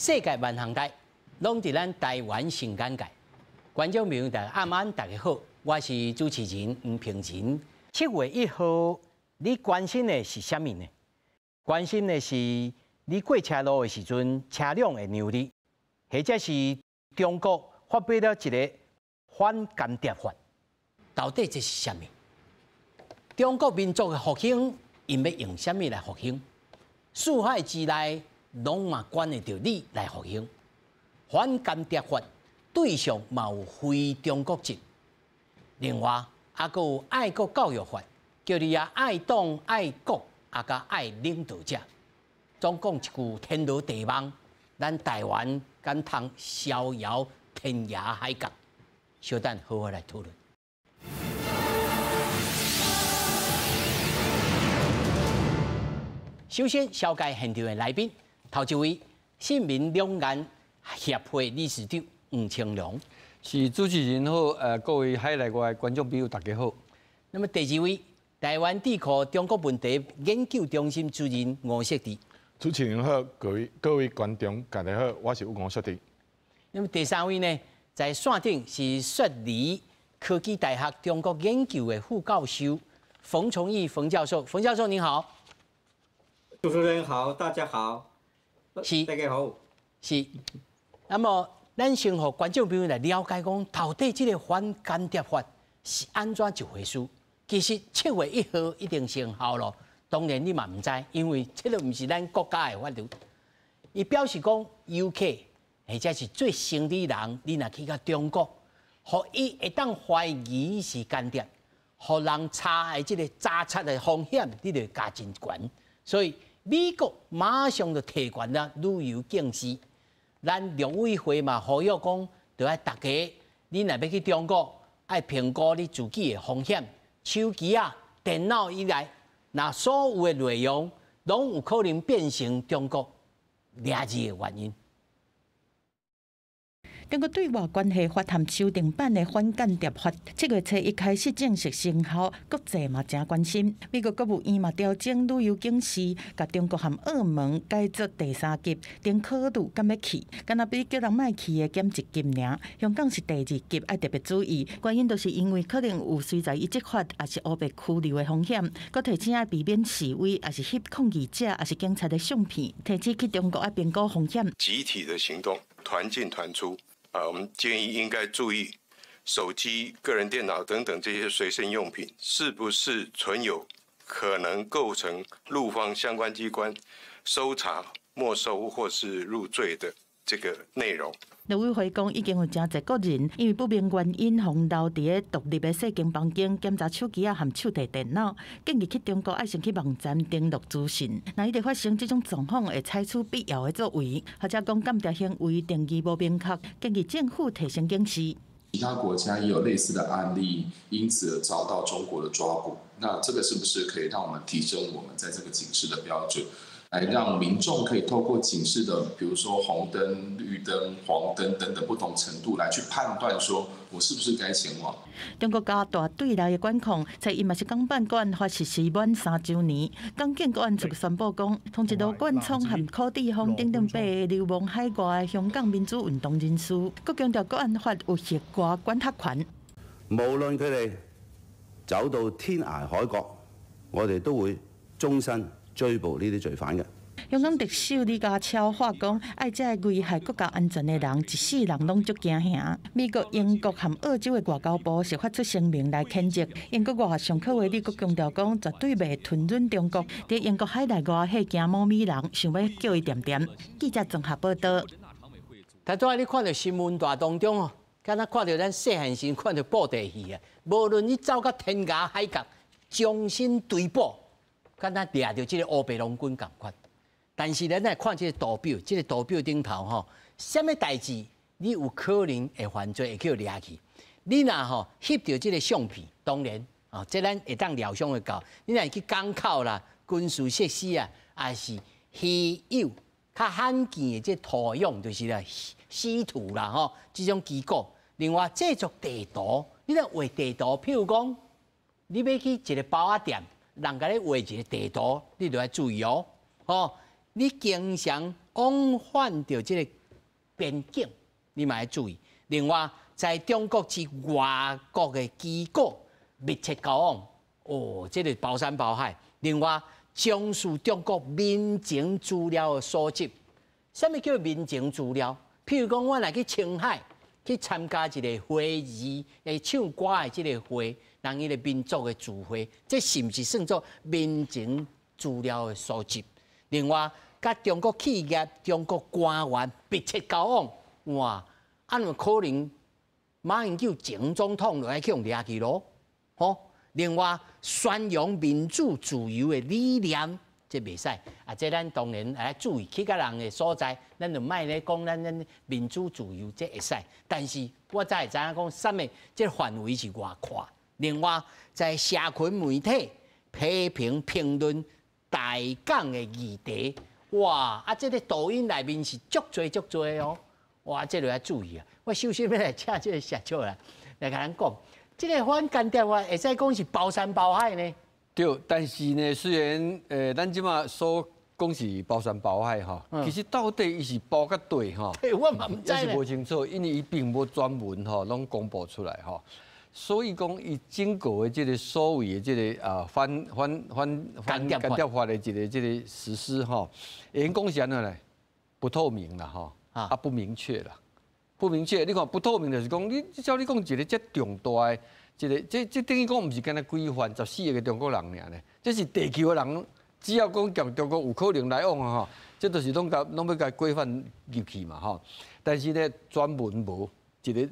世界萬項代，攏佇咱台灣新眼界。觀眾朋友大家暗安，大家好，我是主持人吳平仁。7月1號，你關心的是啥物呢？關心的是你過車路的時陣，車輛會讓你，或者是中國發表了一个反間諜法，到底這是啥物？中國民族的復興，𪜶欲用啥物來復興？四海之內，攏嘛管會著你來復興。反間諜法對象嘛有非中國籍，另外猶閣有愛國教育法，叫你啊愛黨愛國，啊佮愛領導者。總講一句天羅地網，咱台灣敢通逍遙天涯海角？小等好好來討論。首先，紹介現場的來賓，頭一位，新民兩岸協會理事長黃清龍。是，主持人好，各位海內外觀眾朋友大家好。那麼第二位，台灣智庫中國問題研究中心主任吳錫志。主持人好，各位觀眾大家好，我是吳錫志。那麼第三位呢，在線頂是雪梨科技大學中國研究的副教授馮崇義馮教授，馮教授您好。主持人好，大家好。是，大家好。是。那麼，咱先予觀眾朋友來了解講，到底這个反間諜法是按怎一回事？其實7月1號已經生效咯，當然你嘛毋知，因為這个毋是咱國家的法律。伊表示講，遊客或者是做生理人，你若去到中國，予伊會當懷疑是間諜，予人查的這个查冊的風險，你就會加真懸。所以美國馬上就提懸了旅遊警示。咱陸委會嘛呼籲講，著愛大家，你若欲去中國，愛評估你自己的風險。手機啊、電腦以內，若所有的內容，攏有可能變成中國掠你的原因。中國對外關係法和修訂版的反間諜法，7月初一開始正式生效，國際嘛誠關心。美國國務院嘛調整旅遊警示，共中國和澳門改做第三級，定考慮敢欲去，敢若比叫人莫去的減一級爾。香港是第二級，愛特別注意。原因就是因為可能有隨在伊執法，抑是烏白拘留的風險。閣提醒愛避免示威，抑是翕抗議者，抑是警察的相片。提醒去中國愛評估風險。集體的行動，團進團出。啊，我們建議應該注意手機、個人電腦等等這些隨身用品，是不是存有可能構成陸方相關機關搜查、沒收或是入罪的這個內容。陸委會講，已經有誠濟國人因為不明原因，予留佇咧獨立的細間房間檢查手機仔和手提電腦，建議去中國愛先去網站登錄資訊。若一旦發生這種狀況，會採取必要的作為。或者講間諜行為定義無明確，建議政府提升警示。其他國家也有類似的案例，因此而遭到中國的抓捕。那這個是不是可以讓我們提升我們在這個警示的標準？來讓民眾可以透過警示的，比如說紅燈、綠燈、黃燈等等不同程度來去判斷，說我是不是該前往。中國加大對內的管控，在伊嘛是港版國安法實施滿3週年，港警國安處宣布講，通緝羅冠聰和柯志峰等等八个流亡海外的香港民主運動人士，閣強調國安法有額外管轄權。無論佢哋走到天涯海角，我哋都會終身追捕呢啲罪犯嘅。香港特首李家超話講，愛這个危害國家安全的人，一世人攏足驚嚇。美國、英國和澳洲的外交部是發出聲明來譴責。英國外相柯維利閣強調講，絕對袂吞忍中國佇英國海內外彼驚毛米人，想欲叫伊恬恬。記者綜合報道。頭拄仔你看著新聞台當中哦，敢若看著咱細漢時看著布袋戲啊，無論你走到天涯海角，終身追捕。敢若掠著這个烏白郎君仝款，但是咱來看這个圖表，這个圖表頂頭吼，啥物代誌你有可能會犯罪，會去掠去。你若吼翕著這个相片，當然哦，這咱會當料想會到，你若去港口啦、軍事設施啊，抑是稀有較罕見的這土壤，就是啦稀土啦吼，這種機構。另外製作地圖，你若畫地圖，譬如講，你欲去一个包仔店。人共你畫一个地圖，你就愛注意哦。吼，你經常往返著這个邊境，你嘛愛注意。另外，在中國之外國的機構密切交往，哦，這個包山包海。另外，重視中國民情資料的搜集。啥物叫民情資料？譬如講，我來去青海去參加一個會議，會唱歌的這個會，人伊個民族的聚會，這是毋是算做民情資料的搜集？另外，佮中國企業、中國官員密切交往，哇，按有可能馬英九前總統就愛去予掠去囉，吼。另外，宣揚民主自由的理念，這袂使啊！這咱當然愛注意去佮人的所在，咱就莫咧講咱民主自由，這會使。但是我才會知影講，啥物這範圍是偌闊。另外，在社群媒體批評評論台港的議題，哇！啊，這個抖音內面是足濟足濟哦，哇！這個要注意啊！我首先欲來請這個社長來來共咱講。這個反間諜法會使講是包山包海呢？對，但是呢，雖然咱這馬所講是包山包海吼，其實到底伊是包較對吼？我嘛毋知。也是無清楚，因為伊並無專文吼，攏公布出來吼。所以講，伊整個的這個所謂的這個啊反反反反間諜法的一個這個實施吼，會講是按怎咧？不透明啦吼，啊不明確啦。不明確，你看不透明就是講，你照你講一個遮重大的一個，這等於講毋是干焦規範14億個中國人爾呢，這是地球的人，只要講共中國有可能來往啊吼，這都是攏共攏欲共規範入去嘛吼。但是呢，專門無一個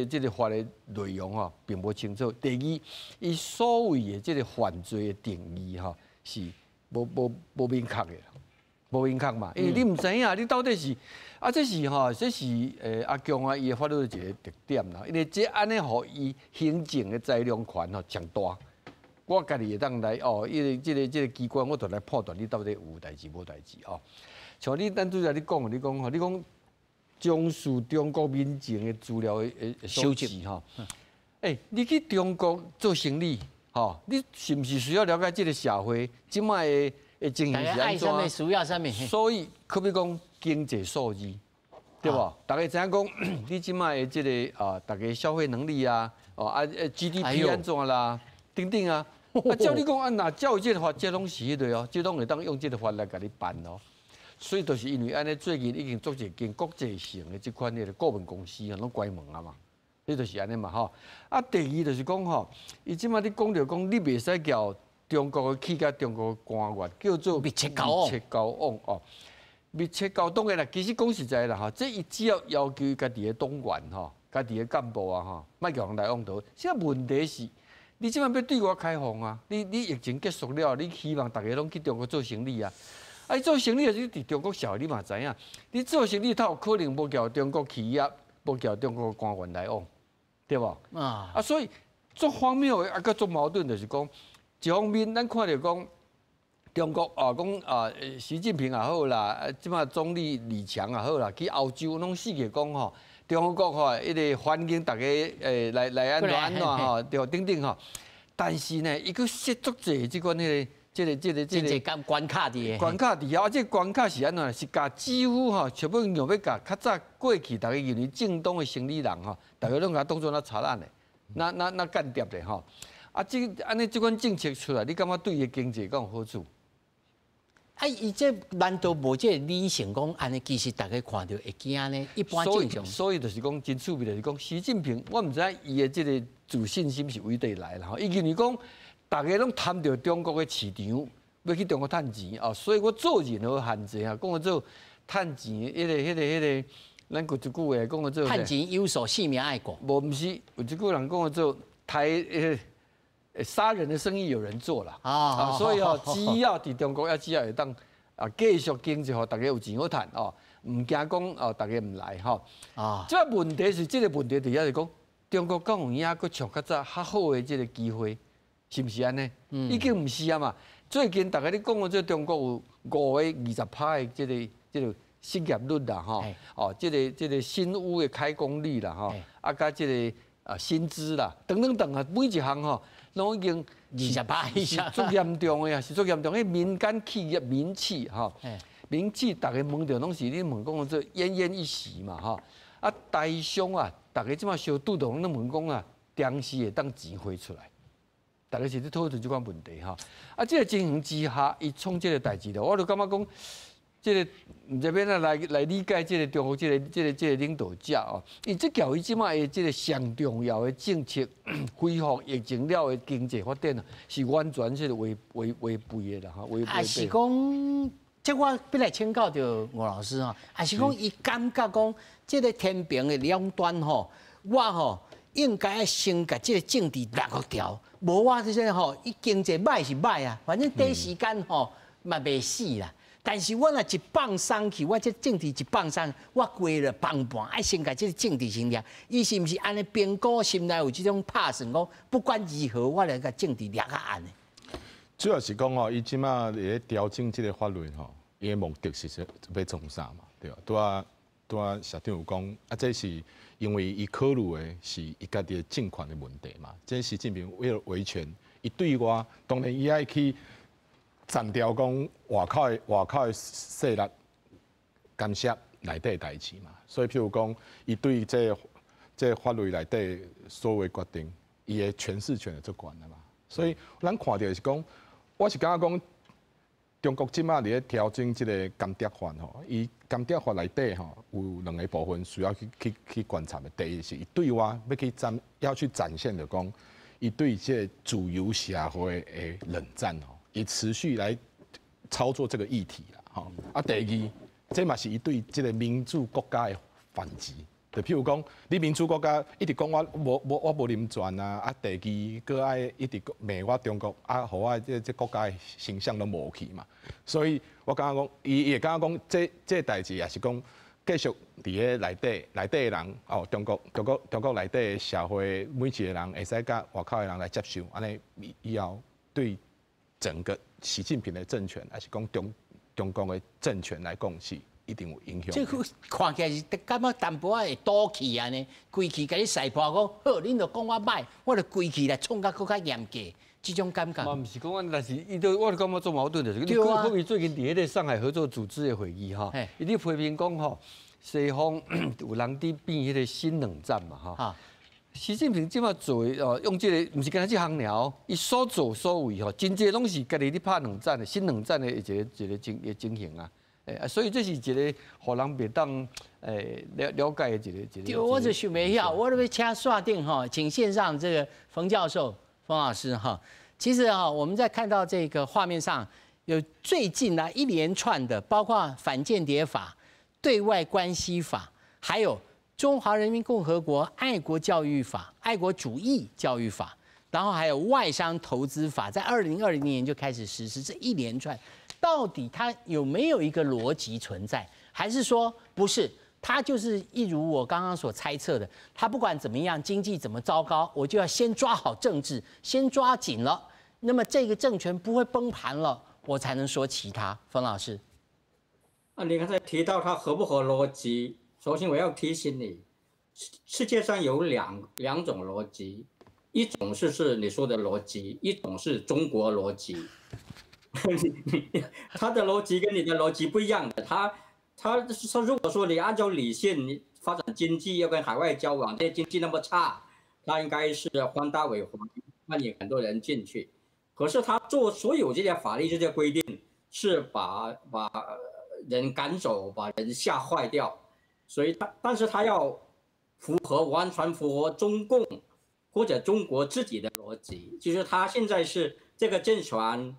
這個法的內容吼，並無清楚。第二，伊所謂的這個犯罪的定義吼，是無明確的。無明確嘛，因為你毋知影，你到底是啊？這是吼，這是阿強啊，伊的法律一個特點啦。因為這按呢，予伊行政的裁量權吼誠大。我家己會當來哦，伊個這個機關，我就來判斷你到底有代誌無代誌哦。像你咱拄才你講，你講吼，你講重視中國民情的資料的收集吼。欸，你去中國做生意吼，你是毋是需要了解這個社會這擺的？的情形是按怎？需要啥物？所以，可比講經濟數字，對無？大家知影講，你這擺的這個啊，大家消費能力啊，哦啊，GDP 按怎啦，等等啊。啊，照你講啊，若照這個法，這攏是彼個哦，這攏會當用這個法來共你辦哦。所以，就是因為按呢，最近已經足濟間國際性的這款的顧問公司啊，攏關門啊嘛。這就是按呢嘛吼。啊，第二就是講吼，伊這擺你講著講，你袂使共中國的企業、中國的官員叫做密切交往，密切交往哦，密切交當然啦。其實講實在啦，吼，這伊只要要求家己的黨員吼，家己的幹部啊，吼，莫共人來往就好。這個問題是，你這擺欲對外開放啊，你疫情結束了，你希望逐家攏去中國做生意啊？啊，你做生意時佇中國社會，你嘛知影，你做生意，較有可能無共中國企業，無共中國官員來往，對無？啊，所以足荒謬的，啊，閣足矛盾，就是講。一方面，咱看著講中國啊，講啊，習近平也好啦，這擺總理李強也好啦，去歐洲攏四界講吼，中國吼，彼個環境逐家來來按怎按怎吼，對等等吼。但是呢，伊閣設足濟這款彼個這個這個這個關卡佇關卡佇遐，啊，這個關卡是按怎？是共幾乎吼，全部用欲共較早過去逐家認為正當的生意人吼，逐家攏共當做那賊仔咧，那間諜咧吼。啊，這按呢這款政策出來，你感覺對伊的經濟敢有好處？啊，伊這難道無這個理性講按呢？其實逐家看著會驚呢。一般正常。所以就是講真趣味，就是講習近平，我毋知影伊的這個自信心是佗佗來啦吼。伊認為講，逐家攏貪著中國的市場，欲去中國趁錢哦，所以我做任何限制啊，講做趁錢，彼個，咱有一句話講做。趁錢有數，性命愛顧。無，毋是，有一句人講做台。殺人的生意有人做啦，啊，所以哦，只要佇中國，只要會當啊繼續經濟，予逐家有錢好趁哦，毋驚講哦，逐家毋來吼。啊，這個問題是這個問題，佇遐是講中國敢有影閣像較早較好的這個機會，是毋是按呢？已經毋是啊嘛。最近逐家咧講的這中國有5個20%的這個失業率啦，吼，哦，這個新屋的開工率啦，吼，啊，佮這個啊薪資啦，等等等啊，每一項吼。攏已經28%以上，是足嚴重的啊，是足嚴重。彼民間企業、民企吼，民企逐家問著攏是你問講做奄奄一息嘛吼。啊，台商啊，逐家這馬相拄著攏問講啊，當時會當錢匯出來，逐家是咧討論這款問題吼。啊，這個情形之下，伊創這個代誌了，我就感覺講，這個毋知欲按怎來理解這個中國這個領導者哦，伊這叫伊這馬的這個上重要的政策，恢復疫情了的經濟發展啊，是完全是違背的啦，吼，違背。啊，是講，這我欲來請教著吳老師吼，抑是講伊感覺講，這個天平的兩端吼，我吼應該愛先共這個政治掠個掉，無我這些吼，伊經濟䆀是䆀啊，反正短時間吼嘛袂死啦。但是我若一放鬆去，我這政治一放鬆，我規就崩盤，愛先共這個政治先掠。伊是毋是按呢評估心內有這種拍算？講不管如何，我來共政治掠較按的。主要是講吼，伊這馬佇咧調整這個法律吼，伊的目的是說欲創啥嘛？對吧？拄仔社長有講，啊，這是因為伊考慮的是伊家己的政權的問題嘛。這習近平為了維權，伊對外當然伊愛去斬掉講外口的勢力干涉內底代誌嘛。所以譬如講，伊對這個法律內底所有決定，伊的詮釋權就足懸的嘛。所以咱看著是講，我是感覺講，中國這馬佇咧調整這個間諜法吼，伊間諜法內底吼有兩個部分需要去觀察的。第一是伊對外欲去展，要去展現著講，伊對這個自由社會的冷戰吼，伊持續來操作這個議題啦，吼。啊，第二，這嘛是伊對這個民主國家的反擊。就譬如講，你民主國家一直講我無人權啊，啊，第二閣愛一直罵我中國，啊，予我這國家的形象攏無去嘛。所以我感覺講，伊會感覺講，這代誌也是講繼續佇咧內底的人，哦，中國內底的社會每一個人會使佮外口的人來接受，按呢以後對整個習近平的政權，抑是講中國的政權來講是一定有影響。這個看起來是感覺淡薄仔會賭氣按呢，規氣共你賽破講，好，恁著講我䆀，我著規氣來創甲閣較嚴格，這種感覺。嘛毋是講，但是伊都我就感覺足矛盾的，就是，好比最近佇彼個上海合作組織的會議吼，伊咧批評講吼，西方有人佇變彼個新冷戰嘛吼。習近平這馬做的哦，用這個毋是干焦這項爾，伊所作所為吼，真濟攏是家己咧拍冷戰的新冷戰的一個情形啊。所以這是一個予人袂當了解的一個。對，我就想袂曉，我欲請線頂哈，請線上這個馮教授、馮老師哈。其實哈，我們在看到這個畫面上有最近呢一連串的，包括反間諜法、對外關係法，還有中華人民共和國愛國教育法、愛國主義教育法，然後還有外商投資法，在2020年就開始實施這一連串。到底它有沒有一個邏輯存在，還是說不是？它就是一如我剛剛所猜測的，它不管怎麼樣，經濟怎麼糟糕，我就要先抓好政治，先抓緊了，那麼這個政權不會崩盤了，我才能說其他。馮老師，啊，你剛才提到它合不合邏輯？首先我要提醒你，世界上有兩種邏輯，一種是你說的邏輯，一種是中國邏輯。他的邏輯跟你的邏輯不一樣的。他說，如果說你按照理性，你發展經濟要跟海外交往，這經濟那麼差，他應該是寬大為懷，歡迎很多人進去。可是他做所有這些法律這些規定，是把人趕走，把人嚇壞掉。所以他，但是他要符合完全符合中共或者中國自己的邏輯，就是他現在是這個政權。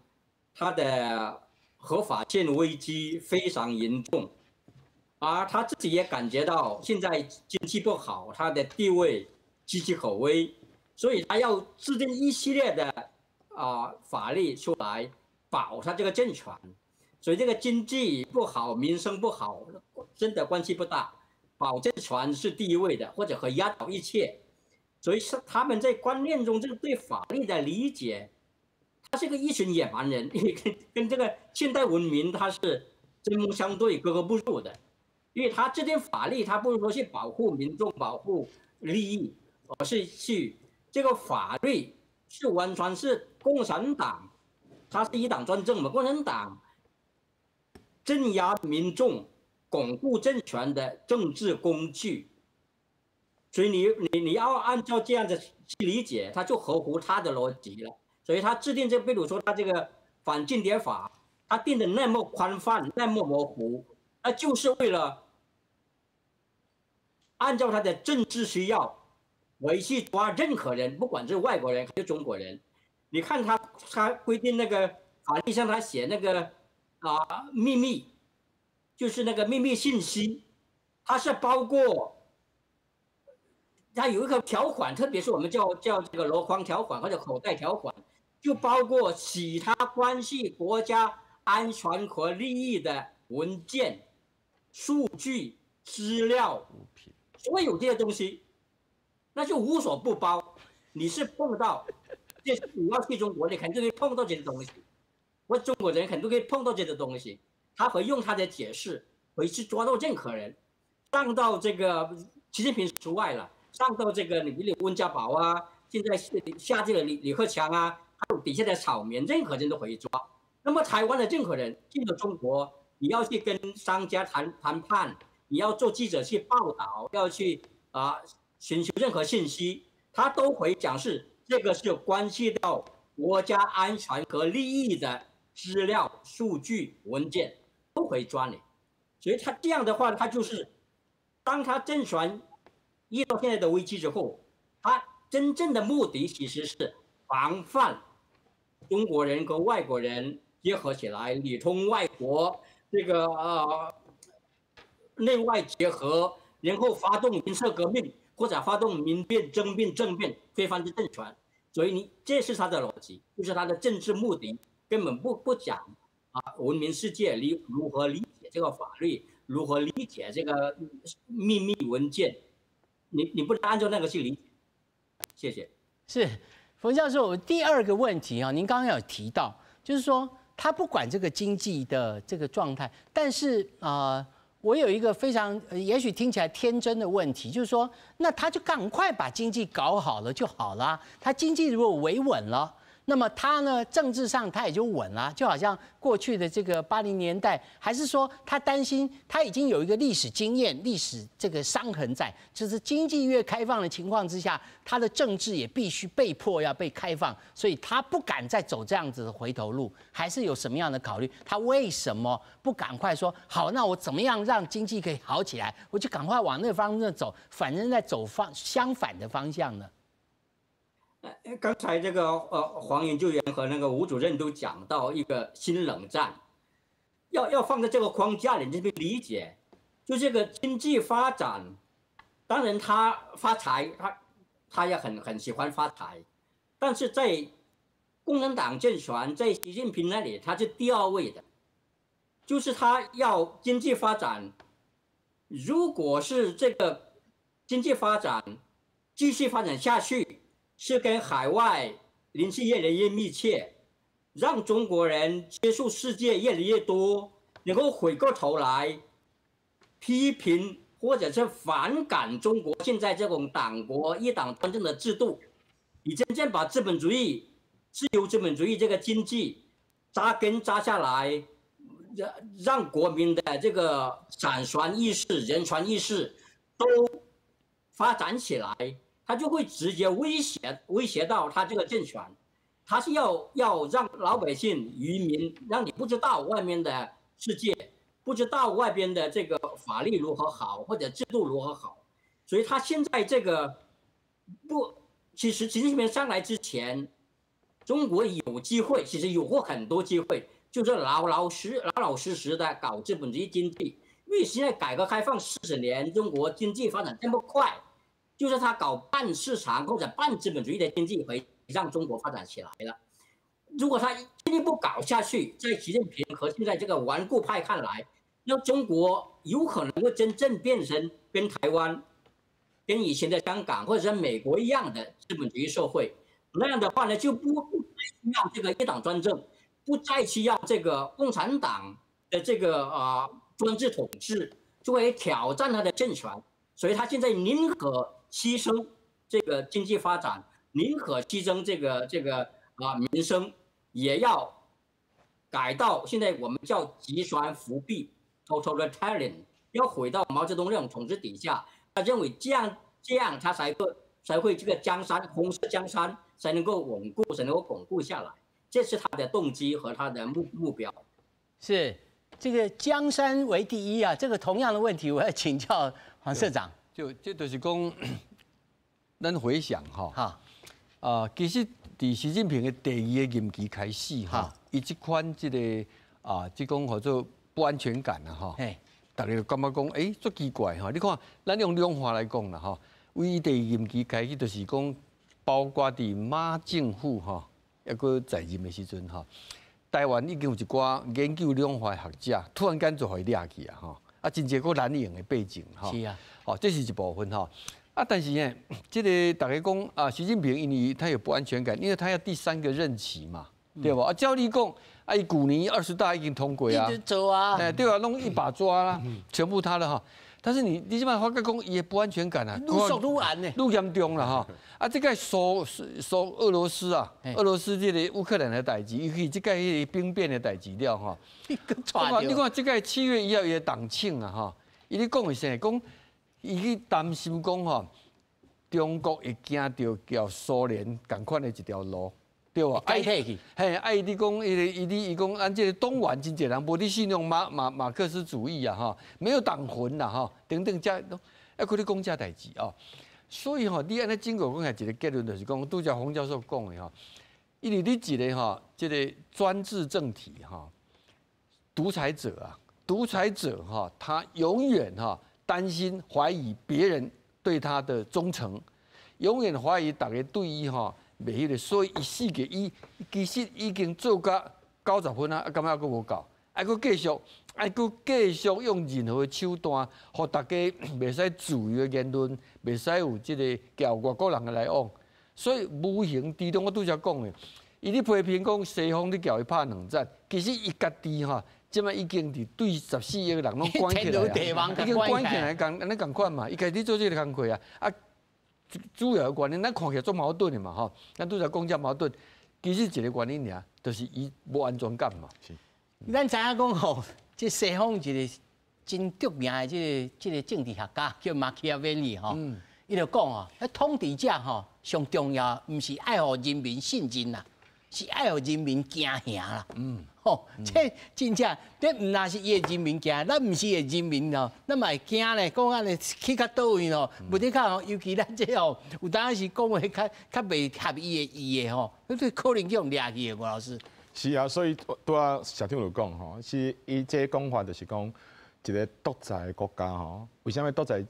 他的合法性危機非常嚴重，而他自己也感覺到現在經濟不好，他的地位岌岌可危，所以他要制定一系列的法律出來保他這個政權。所以這個經濟不好，民生不好，真的關係不大，保政權是第一位的，或者可以壓倒一切。所以是他們在觀念中，這個對法律的理解。他是個一群野蠻人，跟這個現代文明他是針鋒相對、格格不入的。因為他制定法律，他不是說去保護民眾、保護利益，而是去這個法律是完全是共產黨，他是一黨專政嘛，共產黨镇压民众、巩固政权的政治工具。所以你要按照这样子去理解，它就合乎他的逻辑了。所以他制定这，比如说他这个反间谍法，他定的那么宽泛、那么模糊，那就是为了按照他的政治需要，回去抓任何人，不管是外国人还是中国人。你看他规定那个法律上，他写那个秘密，就是那个秘密信息，它是包括。它有一个条款，特别是我们叫这个箩筐条款或者口袋条款，就包括其他关系国家安全和利益的文件、数据、资料、所有这些东西，那就无所不包。你是碰到，这你要去中国，你肯定会碰到这些东西。我中国人肯定会碰到这些东西，他会用他的解释回去抓到任何人，上到这个习近平除外了。上到这个你比如温家宝啊，现在下届的李克强啊，还有底下的草民，任何人都可以抓。那么台湾的任何人进了中国，你要去跟商家谈谈判，你要做记者去报道，要去寻求任何信息，他都会讲是这个是关系到国家安全和利益的资料、数据、文件，都会抓你。所以他这样的话，他就是当他政权遇到现在的危机之后，他真正的目的其实是防范中国人跟外国人结合起来，里通外国，这个内外结合，然后发动颜色革命或者发动民变、政变、政变，推翻这政权。所以你这是他的逻辑，就是他的政治目的，根本不讲文明世界你如何理解这个法律，如何理解这个秘密文件。你不能按照那个去理解，谢谢。是冯教授，第二个问题啊，您刚刚有提到，就是说他不管这个经济的这个状态，但是我有一个非常也许听起来天真的问题，就是说，那他就赶快把经济搞好了就好了。他经济如果维稳了，那么他呢，政治上他也就稳了，就好像过去的这个80年代，还是说他担心他已经有一个历史经验、历史这个伤痕在，就是经济越开放的情况之下，他的政治也必须被迫要被开放，所以他不敢再走这样子的回头路，还是有什么样的考虑？他为什么不赶快说好？那我怎么样让经济可以好起来？我就赶快往那方向走，反正在走相反的方向呢？刚才这个黄研究员和那个吴主任都讲到一个新冷战，要放在这个框架里这边理解，就这个经济发展，当然他发财，他也很喜欢发财，但是在共产党政权在习近平那里，他是第二位的，就是他要经济发展，如果是这个经济发展继续发展下去，是跟海外联系越来越密切，让中国人接触世界越来越多，能够回过头来批评或者是反感中国现在这种党国一党专政的制度，你真正把资本主义、自由资本主义这个经济扎根扎下来，让国民的这个产权意识、人权意识都发展起来，他就会直接威胁到他这个政权，他是要让老百姓、渔民，让你不知道外面的世界，不知道外边的这个法律如何好，或者制度如何好，所以他现在这个不，其实习近平上来之前，中国有机会，其实有过很多机会，就是老老实实的搞资本主义经济，因为现在改革开放40年，中国经济发展这么快。就是他搞半市场或者半资本主义的经济，会让中国发展起来了。如果他进一步搞下去，在习近平和现在这个顽固派看来，那中国有可能会真正变成跟台湾、跟以前的香港或者是美国一样的资本主义社会。那样的话呢，就不再需要这个一党专政，不再需要这个共产党的这个专制统治，就会挑战他的政权。所以他现在宁可牺牲这个经济发展，宁可牺牲这个民生，也要搞改到现在我们叫集权复辟（totalitarian），要回到毛泽东那种统治底下。他认为这样他才会这个江山红色江山才能够稳固，才能够巩固下来。这是他的动机和他的目标。是这个江山为第一啊！这个同样的问题，我要请教黄社长。就这就是讲，咱回想哈，啊，其实伫习近平的第二个任期开始哈，伊这款这个啊，这讲叫做不安全感啊哈，大家就感觉讲，欸，足奇怪哈！你看，咱用量化来讲啦哈，为伊第二任期开始，就是讲，包括伫马政府哈，犹阁在任的时阵哈，台湾已经有一寡研究量化的学者，突然间就予伊掠去啊哈，啊，真济阁蓝营的背景哈，哦，这是一部分哈。啊，但是呢，这个大家讲啊，习近平因为他有不安全感，因为他要第三个任期嘛，对无？啊，照理讲，啊，伊旧年二十大已经通过啊，做啊，哎，对啊，拢一把抓啦，全部他的哈。但是你这摆发觉讲，伊的不安全感啊，愈缩愈严呢，愈严重啦哈。啊，这个苏俄罗斯啊，俄罗斯这个乌克兰的代志，尤其这个彼个兵变的代志了哈。你看，你看这个7月1号伊的党庆啊哈，伊咧讲的啥？讲伊去担心讲吼，中国会行著佮苏联仝款的一条路。对无？解体去。嘿，啊，伊咧讲，伊个伊咧伊讲，咱这个东莞真济人无咧信用马克思主义啊，哈，没有党魂啦，哈，等等遮，犹阁咧讲这代志哦。所以吼，你按呢整个讲起来一个结论就是讲，拄才洪教授讲的吼，因为你一个吼，这个专制政体哈，独裁者啊，独裁者哈，他永远哈担心怀疑别人对他的忠诚，永远怀疑大家对伊吼。袂彼个，所以伊四个伊其实已经做甲90分啊，啊，感觉犹阁无够，爱阁继续，爱阁继续用任何的手段，予大家袂使自由的言论，袂使有这个佮外国人的来往。所以无形之中，我拄才讲的，伊咧批评讲西方咧共伊拍冷战，其实伊家己吼，这摆已经伫对14亿人拢关起来，已经关起来，仝按呢仝款嘛，伊家己做这个工课啊，啊。主要的原因，咱看起来足矛盾的嘛，吼，咱拄才讲遮矛盾，其实一个原因尔，就是伊无安全感嘛。是。咱知影讲吼，这西方一个真著名的这个政治学家叫马基雅维利吼，伊就讲哦，统治者吼上重要，毋是爱予人民信任啦，是爱予人民惊吓啦。吼，这真正，这毋但是伊的人民惊，咱毋是伊的人民哦，咱嘛会惊咧。讲按呢去较佗位吼，无你看吼，尤其咱这吼，有当时讲话较较袂合伊的意的吼，彼可能去予掠去的，吴老师。是啊，所以拄仔社长就讲吼，是伊这个讲法就是讲一个独裁的国家吼，为啥物独裁？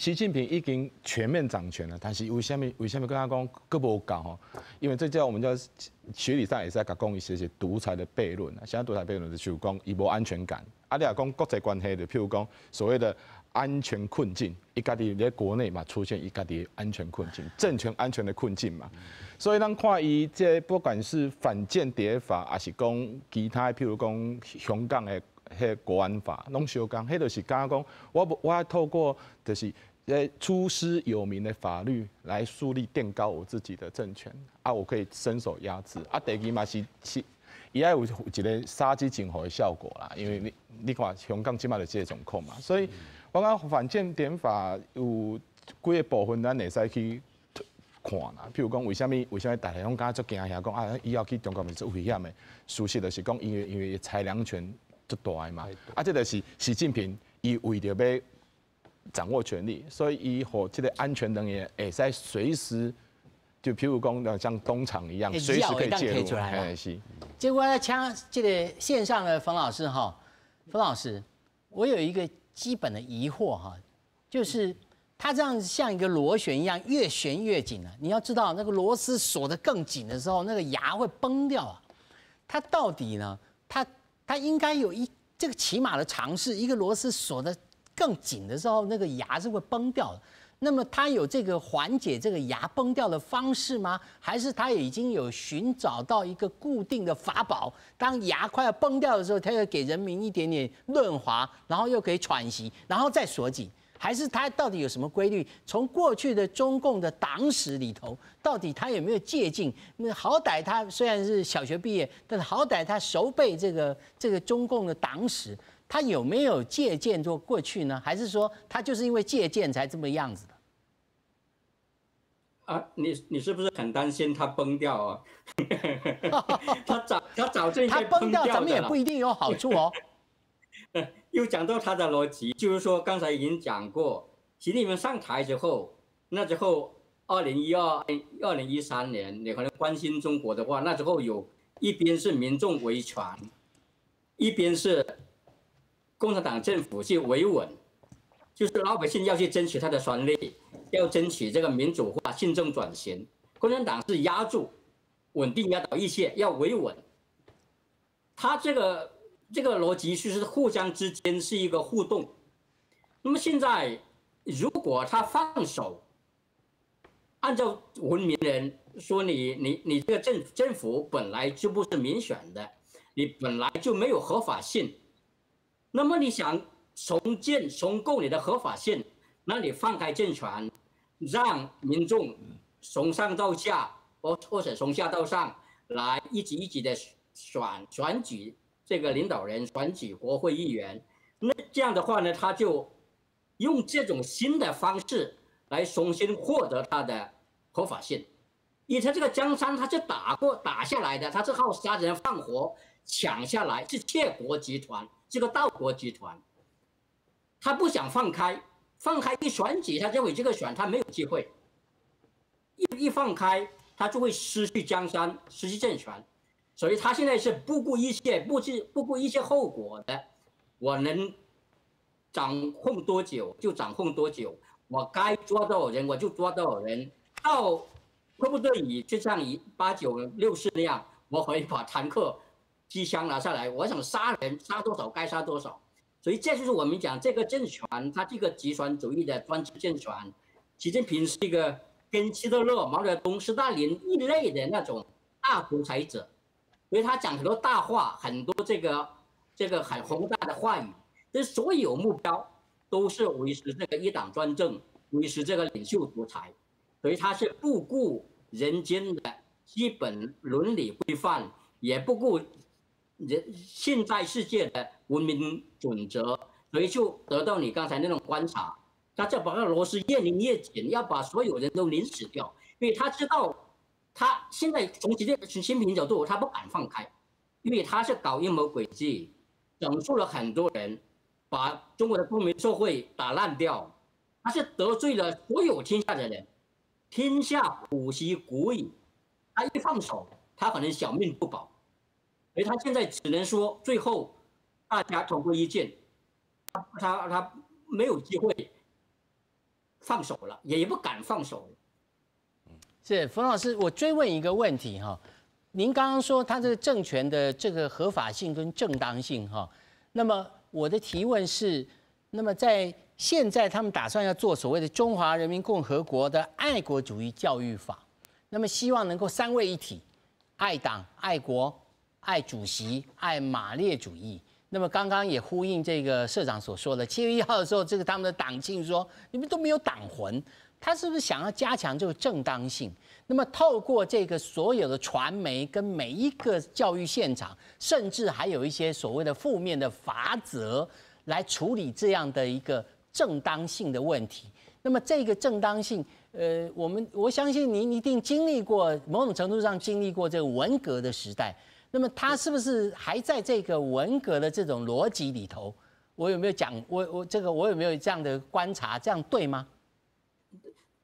习近平已经全面掌权了，但是为啥物阁讲阁无够吼？因为这叫我们叫学理上也是在讲一些些独裁的悖论啊。啥独裁悖论就是讲伊无安全感。啊，你若讲国际关系的，譬如讲所谓的安全困境，伊家己咧国内嘛出现伊家己安全困境，政权安全的困境嘛。所以咱看伊这不管是反间谍法，抑是讲其他，譬如讲香港的彼个国安法，拢相仝，彼就是敢若讲，我无我透过就是出师有名的法律来树立垫高我自己的政权，啊，我可以伸手压制。啊，第二嘛是，伊爱有一个杀鸡儆猴的效果啦，因为你看香港这摆就这个状况嘛，所以我感觉反间谍法有几个部分咱会使去看啦，譬如讲，为啥物大家拢感觉足惊吓，讲啊，以后去中国是足危险的？事实就是讲，因为裁量权足大的嘛，啊，这就是习近平伊为著欲掌握权力，所以伊予这个安全人员会使随时，就譬如讲像东厂一样，随时可以介入。哎，是。结果来请这个线上的冯老师哈，冯老师，我有一个基本的疑惑哈，就是它这样像一个螺旋一样，越旋越紧啊！你要知道，那个螺丝锁得更紧的时候，那个牙会崩掉啊。它到底呢？它应该有一这个起码的常识，一个螺丝锁得更紧的时候，那个牙是会崩掉的。那么它有这个缓解这个牙崩掉的方式吗？还是它已经有寻找到一个固定的法宝？当牙快要崩掉的时候，它又给人民一点点润滑，然后又可以喘息，然后再锁紧。还是他到底有什么规律？从过去的中共的党史里头，到底他有没有借鉴？那好歹他虽然是小学毕业，但是好歹他熟背这个中共的党史，他有没有借鉴过过去呢？还是说他就是因为借鉴才这么样子的？啊，你是不是很担心他崩掉啊？他早就他崩掉，咱们也不一定有好处哦。又讲到他的逻辑，就是说刚才已经讲过，习近平上台之后，那之后2012、2013年，你可能关心中国的话，那时候有一边是民众维权，一边是共产党政府去维稳，就是老百姓要去争取他的权利，要争取这个民主化、宪政转型，共产党是压住、稳定压倒一切，要维稳。他这个逻辑就是互相之间是一个互动。那么现在，如果他放手，按照文明人说你这个政府本来就不是民选的，你本来就没有合法性，那么你想重建重构你的合法性，那你放开政权，让民众从上到下，或者从下到上来一级一级的选举这个领导人，选举国会议员，那这样的话呢，他就用这种新的方式来重新获得他的合法性。因为他这个江山他是打过打下来的，他是靠杀人放火抢下来，是窃国集团，这个盗国集团。他不想放开，放开一选举，他认为这个选他没有机会。一放开，他就会失去江山，失去政权。所以他现在是不顾一切，不顾一切后果的，我能掌控多久就掌控多久，我该抓多少人我就抓多少人，到迫不得已，就像一八九六四那样，我可以把坦克、机枪拿下来，我想杀人杀多少该杀多少。所以这就是我们讲这个政权，它这个集权主义的专制政权，习近平是一个跟希特勒、毛泽东、斯大林一类的那种大独裁者。所以他讲很多大话，很多这个很宏大的话语，这所有目标都是维持这个一党专政，维持这个领袖独裁，所以他是不顾人间的基本伦理规范，也不顾人现在世界的文明准则，所以就得到你刚才那种观察，他就把那螺丝越拧越紧，要把所有人都拧死掉，因为他知道。他现在从习近平角度，他不敢放开，因为他是搞阴谋诡计，整肃了很多人，把中国的公民社会打烂掉，他是得罪了所有天下的人，天下虎其股矣，他一放手，他可能小命不保，所以他现在只能说最后大家同归于尽，他没有机会放手了，也不敢放手。是，冯老师，我追问一个问题哈，您刚刚说他这个政权的这个合法性跟正当性哈，那么我的提问是，那么在现在他们打算要做所谓的中华人民共和国的爱国主义教育法，那么希望能够三位一体，爱党、爱国、爱主席、爱马列主义。那么刚刚也呼应这个社长所说的，7月1号的时候，这个他们的党庆说你们都没有党魂。他是不是想要加强这个正当性？那么透过这个所有的传媒跟每一个教育现场，甚至还有一些所谓的负面的罚则来处理这样的一个正当性的问题。那么这个正当性，我相信您一定经历过某种程度上经历过这个文革的时代。那么他是不是还在这个文革的这种逻辑里头？我有没有讲？我这个我有没有这样的观察？这样对吗？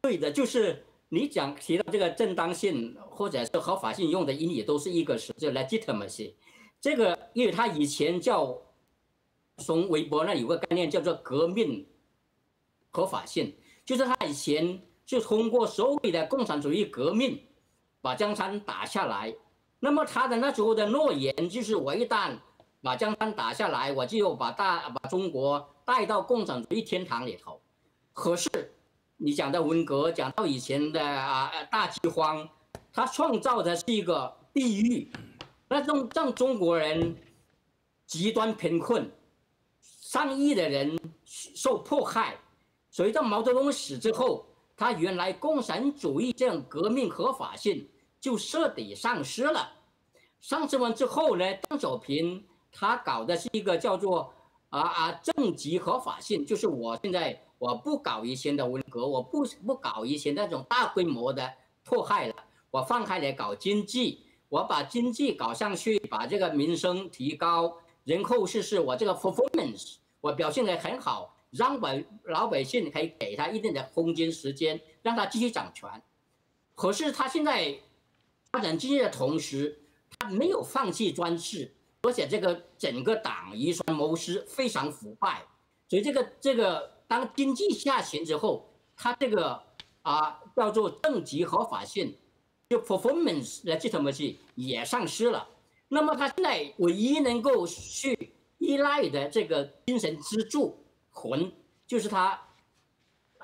对的，就是你讲提到这个正当性或者是合法性用的英语都是一个词，叫 legitimacy。这个因为他以前叫从韦伯那有个概念叫做革命合法性，就是他以前就通过所谓的共产主义革命把江山打下来。那么他的那时候的诺言就是，我一旦把江山打下来，我就把中国带到共产主义天堂里头。可是你讲的文革，讲到以前的大饥荒，他创造的是一个地狱，那种让中国人极端贫困，上亿的人受迫害，所以，当毛泽东死之后，他原来共产主义这样革命合法性就彻底丧失了。丧失完之后呢，邓小平他搞的是一个叫做政绩合法性，就是我现在我不搞以前的文革，我不搞以前那种大规模的迫害了，我放开来搞经济，我把经济搞上去，把这个民生提高，然后是我这个 performance 我表现得很好。让老百姓可以给他一定的空间时间，让他继续掌权。可是他现在发展经济的同时，他没有放弃专制，而且这个整个党以权谋私，非常腐败。所以这个当经济下行之后，他这个叫做政绩合法性，就 performance legitimacy 也丧失了。那么他现在唯一能够去依赖的这个精神支柱魂，就是他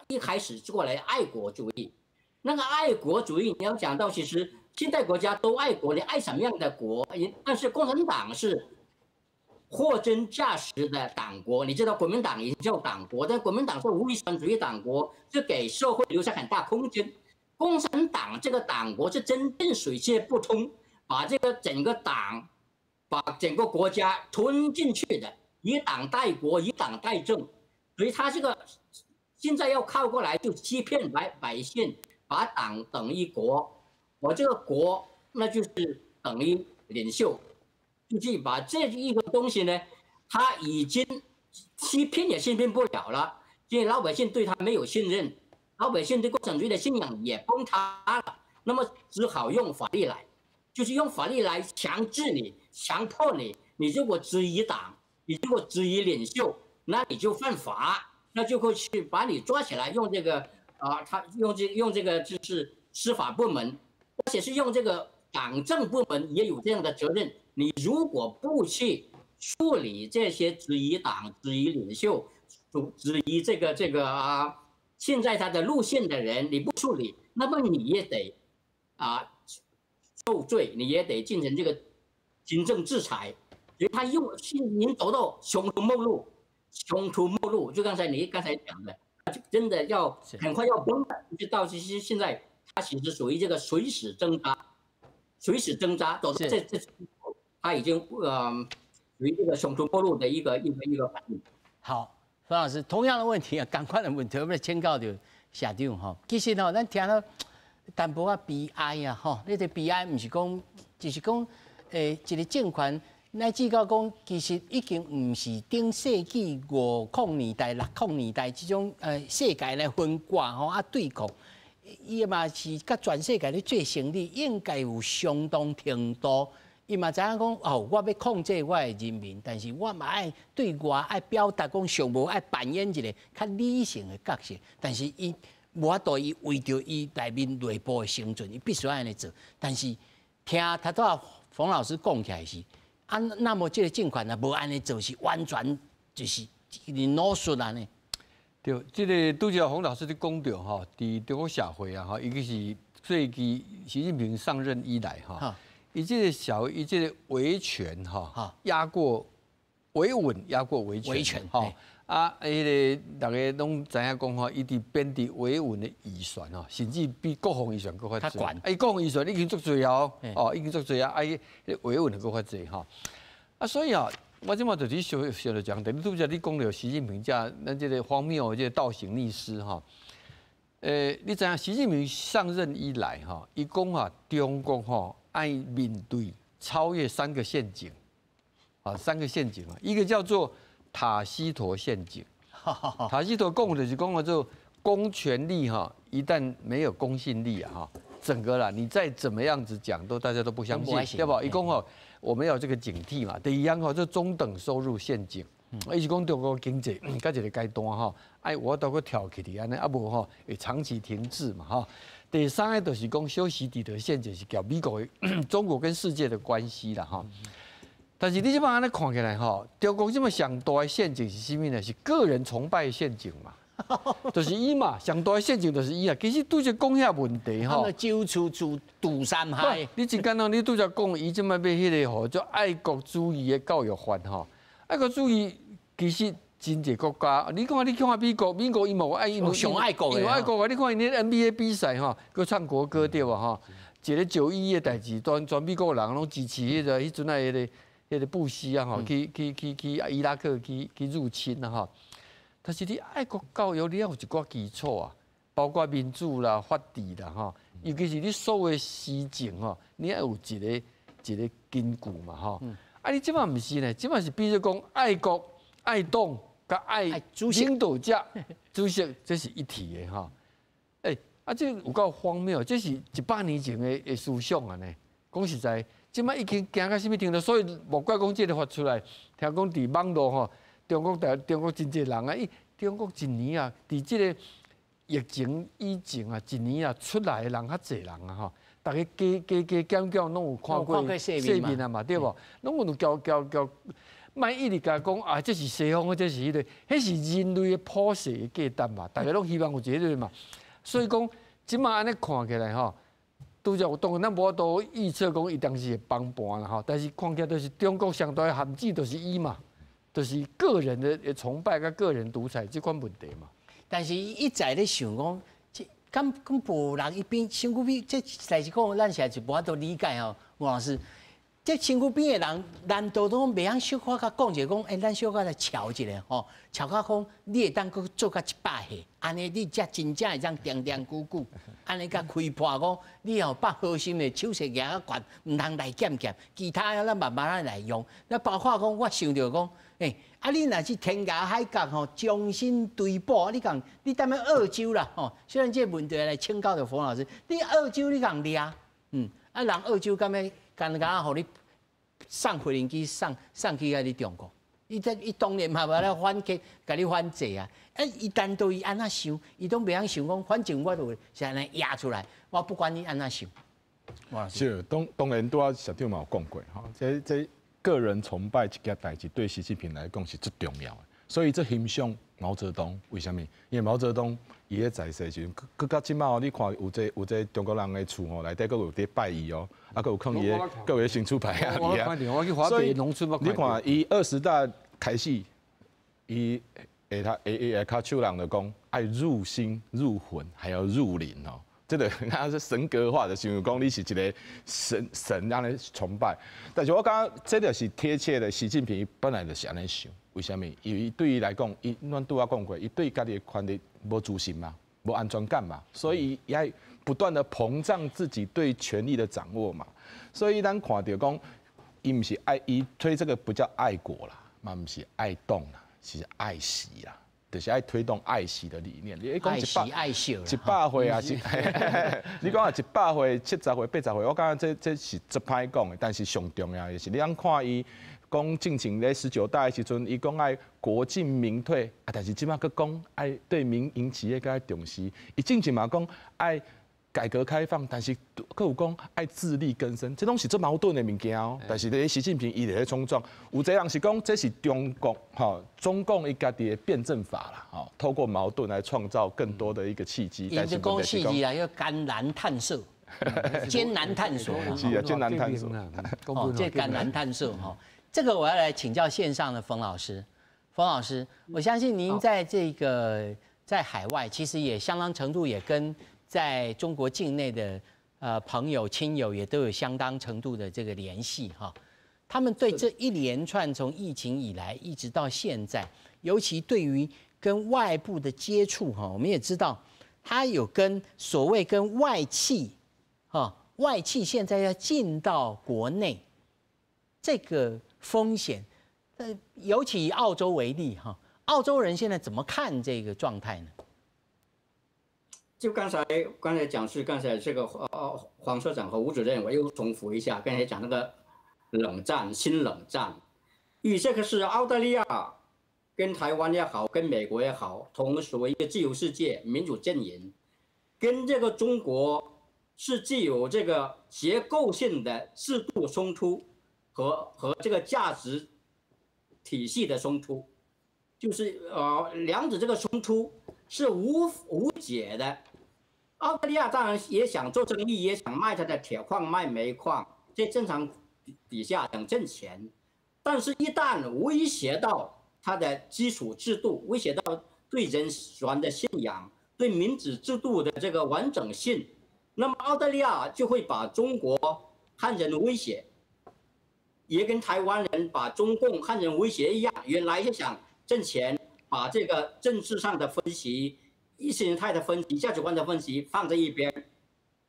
一开始过来爱国主义。那个爱国主义，你要讲到其实现代国家都爱国，你爱什么样的国？但是共产党是货真价实的党国。你知道国民党也叫党国，但国民党是威权主义党国，是给社会留下很大空间。共产党这个党国是真正水泄不通，把这个整个党，把整个国家吞进去的，以党代国，以党代政。所以他这个现在要靠过来，就欺骗百姓，把党等于国，我这个国那就是等于领袖，就是把这一个东西呢，他已经欺骗也欺骗不了了，因为老百姓对他没有信任，老百姓对共产主义的信仰也崩塌了，那么只好用法律来，就是用法律来强制你、强迫你，你如果质疑党，你如果质疑领袖，那你就犯法，那就会去把你抓起来，用这个啊，他用这个就是司法部门，而且是用这个党政部门也有这样的责任。你如果不去处理这些质疑党、质疑领袖、质疑这个现在他的路线的人，你不处理，那么你也得受罪，你也得进行这个行政制裁。所以他用已经走到穷途末路。穷途末路，就刚才你刚才讲的，就真的要很快要崩了。就到其实现在，他其实属于这个垂死挣扎，垂死挣扎，走到这，他已经属于这个穷途末路的一个反应。好，冯老师，同样的问题啊，仝款的问题，我欲请教著社长吼。其实吼，咱聽到淡薄仔悲哀啊，吼，你這悲哀毋是講，就是講，一个政權。乃至到講，其實已經毋是頂世紀50年代、60年代這種世界來分割吼對抗，伊嘛是佮全世界咧做生意，應該有相當程度。伊嘛知影講哦，我欲控制我的人民，但是我嘛愛對外愛表達講上無愛扮演一個較理性的角色，但是伊無法度，伊為著伊內面內部的生存，伊必須按呢做。但是聽頭拄仔馮老師講起來是。那麼這個政權啊，無按呢做，是完全就是腦術按呢。對，這個拄才馮老師你講著吼，佇中國社會啊，吼，尤其是最近習近平上任以來吼，伊這個社會，伊這個維權吼，壓過維穩，壓過維權，維權吼。彼個逐家攏知影講吼，伊佇編佇維穩的預算吼，甚至比國防預算閣較濟。伊國防預算已經足濟哦，哦，已經足濟啊，伊維穩閣較濟吼。所以啊，我這馬就是小小著講，你拄才你講著習近平這咱這個荒謬的這個倒行逆施吼。你知影習近平上任以來吼，伊講啊，中國吼愛面對超越三個陷阱，啊，三個陷阱啊，一個叫做塔西佗陷阱，塔西佗講的就是講做公權力哈，一旦沒有公信力啊哈，整個啦，你再怎麼樣子講都大家都不相信，對吧？伊講吼，我們要這個警惕嘛。第二樣吼，這中等收入陷阱，伊是講中國經濟到一個階段吼，愛無法度閣跳起來按呢，無吼會長期停滯嘛哈。第三個就是講修昔底德陷阱，是共美國、中國跟世界的關係啦哈。但是你這擺按呢看起來吼，中國這麼上大的陷阱是啥物呢？是個人崇拜陷阱嘛，就是伊嘛，上大的陷阱就是伊啊。其實拄才講遐問題吼，周處除除三害。你真簡單，你拄才講伊這擺欲彼個吼，做愛國主義的教育法吼，愛國主義其實真濟國家，你看你看美國，美國伊無愛，上愛國的，愛國啊！你看𪜶 NBA 比賽吼，閣唱國歌對無吼？一个9·11的代誌，全美國人攏支持彼个彼陣啊，彼个布希啊吼，去伊拉克去入侵啊吼。但是你愛國教育，你要有一寡基礎啊，包括民主啦、法治啦吼，尤其是你所有的施政吼，你愛有一個一個根據嘛吼。啊，你這擺毋是呢？這擺是比如講愛國愛黨。佮愛領導者主席，這是一體的吼。欸，啊，這有夠荒謬，這是100年前的思想啊呢。講實在，這擺已經行到啥物程度，所以莫怪講這个發出來，聽講佇網路吼，中國真濟人啊，伊中國一年啊，佇這个疫情以前啊，一年啊出來的人較濟人啊吼，逐家加加減減攏有看過世面啊嘛，對無？攏有交交交。莫一直共講啊，這是西方，這是彼个，彼是人類的普世的價值嘛，大家攏希望有這个嘛。所以講，這擺按呢看起來吼，拄才有當然咱無法度預測講伊當時會崩盤啦吼，但是看起來就是中國上大的陷阱就是伊嘛，就是個人的崇拜佮個人獨裁這款問題嘛。但是伊一再咧想講，這敢敢無人伊邊身軀邊，這實在是講，咱實在是無法度理解吼，吳老師。這身軀邊的人，難道都袂曉小可共講一下講？欸，咱小可來喬一下吼，喬到講你會當閣做到100歲，按呢你才真正會當長長久久，按呢共開破講，你吼放好心的手勢舉較懸，毋通來檢檢，其他的咱慢慢來用。那包括講，我想著講，欸，啊你若是天涯海角吼，將心對簿，你講你踮咧澳洲啦吼，雖然這個問題來請教著馮老師，你澳洲你共掠，啊人澳洲敢欲敢敢予你送飛行機送去遐你中國，伊這伊當然嘛無咧反擊，共你反制啊！啊，伊單獨伊按怎想，伊攏袂曉想講，反正我就是按呢壓出來，我不管你按怎想。是，當然拄仔社長嘛有講過吼，這個人崇拜這件代誌對習近平來講是最重要的，所以這欣賞毛澤東，為啥物？因為毛澤東伊咧在世時陣，閣到這擺哦，你看有這中國人的厝吼，內底閣有佇拜伊哦，啊，閣有囥伊的，閣有身軀牌啊，所以你看伊20大開始，伊下跤手人就講愛入心入魂，還要入靈哦。這個那是神格化的，想講你是一個神按呢崇拜。但是我感覺這就是貼切的，習近平本來就是按呢想。為啥物？因為對伊來講，伊咱拄仔講過，伊對家己的權力無自信嘛，無安全感嘛，所以伊愛不斷的膨脹自己對權力的掌握嘛。所以咱看著講，伊毋是愛，伊推這個不叫愛國啦，嘛毋是愛黨啦，是愛習啦。就是愛推動愛習的理念。你講100 100歲啊，是，你講啊100歲、70歲、80歲，我感覺這是足歹講的，但是上重要的是，你通看伊講進前咧19大的時陣，伊講愛國進民退，啊，但是這擺閣講愛對民營企業閣愛重視，伊進前嘛講愛改革開放，但是閣有講愛自力更生，這攏是足矛盾的物件哦。但是咧，習近平伊佇咧衝撞，有濟人是講這是中國吼，中共伊家己的辯證法啦，吼，透過矛盾來創造更多的一個契機。伊就講四字啦，叫艱難探索，艱難探索。是啊，艱難探索。哦，這艱難探索吼，這個我要來請教線上的馮老師。馮老師，我相信您在這個在海外，其實也相當程度也跟在中國境內的朋友親友也都有相當程度的這個聯繫哈。他們對這一連串從疫情以來一直到現在，尤其對於跟外部的接觸哈，我們也知道，他有跟所謂跟外企哈，外企現在要進到國內，這個風險，尤其以澳洲為例哈，澳洲人現在怎麼看這個狀態呢？就剛才講是剛才這個黃社長和吳主任，我又重複一下，剛才講那個冷戰，新冷戰，與這個是澳大利亞跟台灣也好，跟美國也好，同屬一個自由世界民主陣營，跟這個中國是具有這個結構性的制度衝突和這個價值體系的衝突，就是兩者這個衝突是無解的。澳大利亞當然也想做生意，也想賣他的鐵礦、賣煤礦，在正常底下想掙錢，但是，一旦威脅到它的基础制度，威胁到对人权的信仰、对民主制度的这个完整性，那么澳大利亚就会把中国看成威胁，也跟台湾人把中共看成威胁一样。原来是想挣钱，把这个政治上的分歧、意识形态的分歧、价值观的分歧放在一边，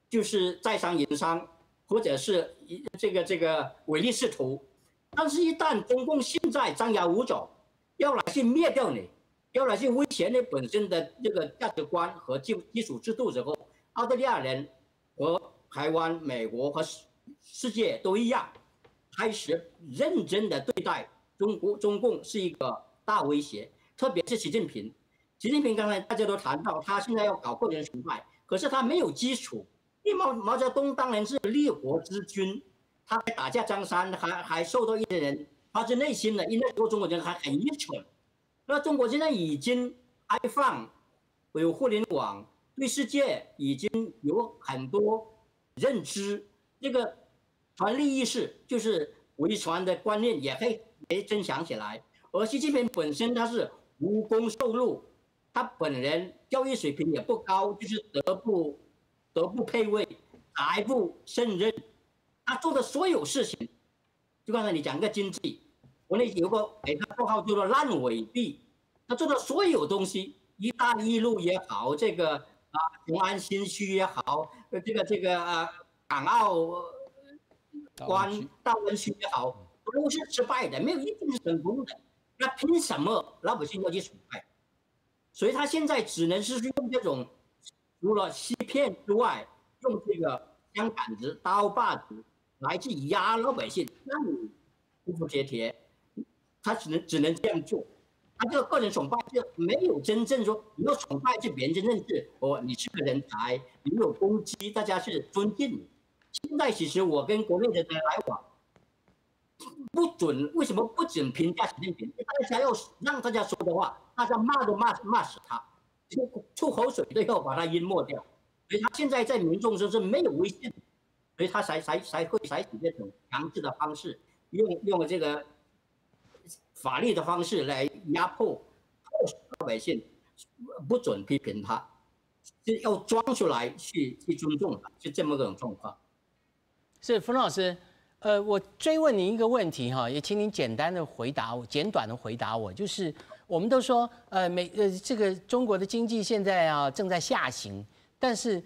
就是在商言商，或者是这个唯利是图。但是，一旦中共现在张牙舞爪，要来去灭掉你，要来去威胁你本身的这个价值观和基础制度之后，澳大利亚人和台湾、美国和世界都一样，开始认真的对待中国，中共是一个大威胁，特别是习近平。习近平刚才大家都谈到，他现在要搞个人崇拜，可是他没有基础。因为毛泽东当然是立国之君，他还打下江山，还受到一些人发自内心的，因为那时候中国人还很愚蠢。那中国现在已经开放，有互联网，对世界已经有很多认知，这个权利意识就是维权的观念也会也增强起来。而习近平本身他是无功受禄，他本人教育水平也不高，就是德不配位，才不胜任。他做的所有事情，就刚才你讲个经济，国内有个给他绰号叫做烂尾地，他做的所有东西，一带一路也好，这个雄安新区也好，这个港澳关大湾区也好，都是失败的，没有一定是成功的。那凭什么老百姓要去崇拜？所以他现在只能是用这种除了欺骗之外，用这个枪杆子、刀把子来去压老百姓，让你服服帖帖。他只能这样做。他这个个人崇拜就没有真正说你要崇拜是别人真正是哦，你是个人才，你有功绩，大家是尊敬你。现在其实我跟国内的人来往，不准，为什么不准评价习近平？大家要让大家说的话，大家骂都骂死他，吐口水都要把他淹没掉。所以他现在在民众中是没有威信，所以他才会采取这种强制的方式，用这个法律的方式来压迫迫使老百姓不准批评他，就要装出来去尊重他，是这么个种状况。是冯老师，我追问您一个问题哈，也请您简单的回答我，简短的回答我，就是我们都说，这个中国的经济现在啊正在下行，但是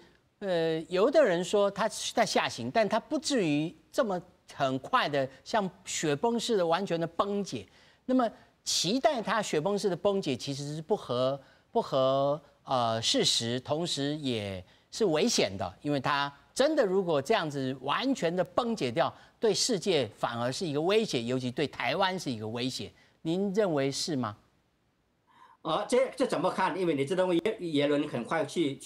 有的人说它是在下行，但它不至于这么很快的像雪崩似的完全的崩解。那么期待它雪崩式的崩解，其实是不合事实，同时也是危险的，因为它真的如果这样子完全的崩解掉，对世界反而是一个威胁，尤其对台湾是一个威胁。您认为是吗？啊，这怎么看？因为你知道耶伦很快去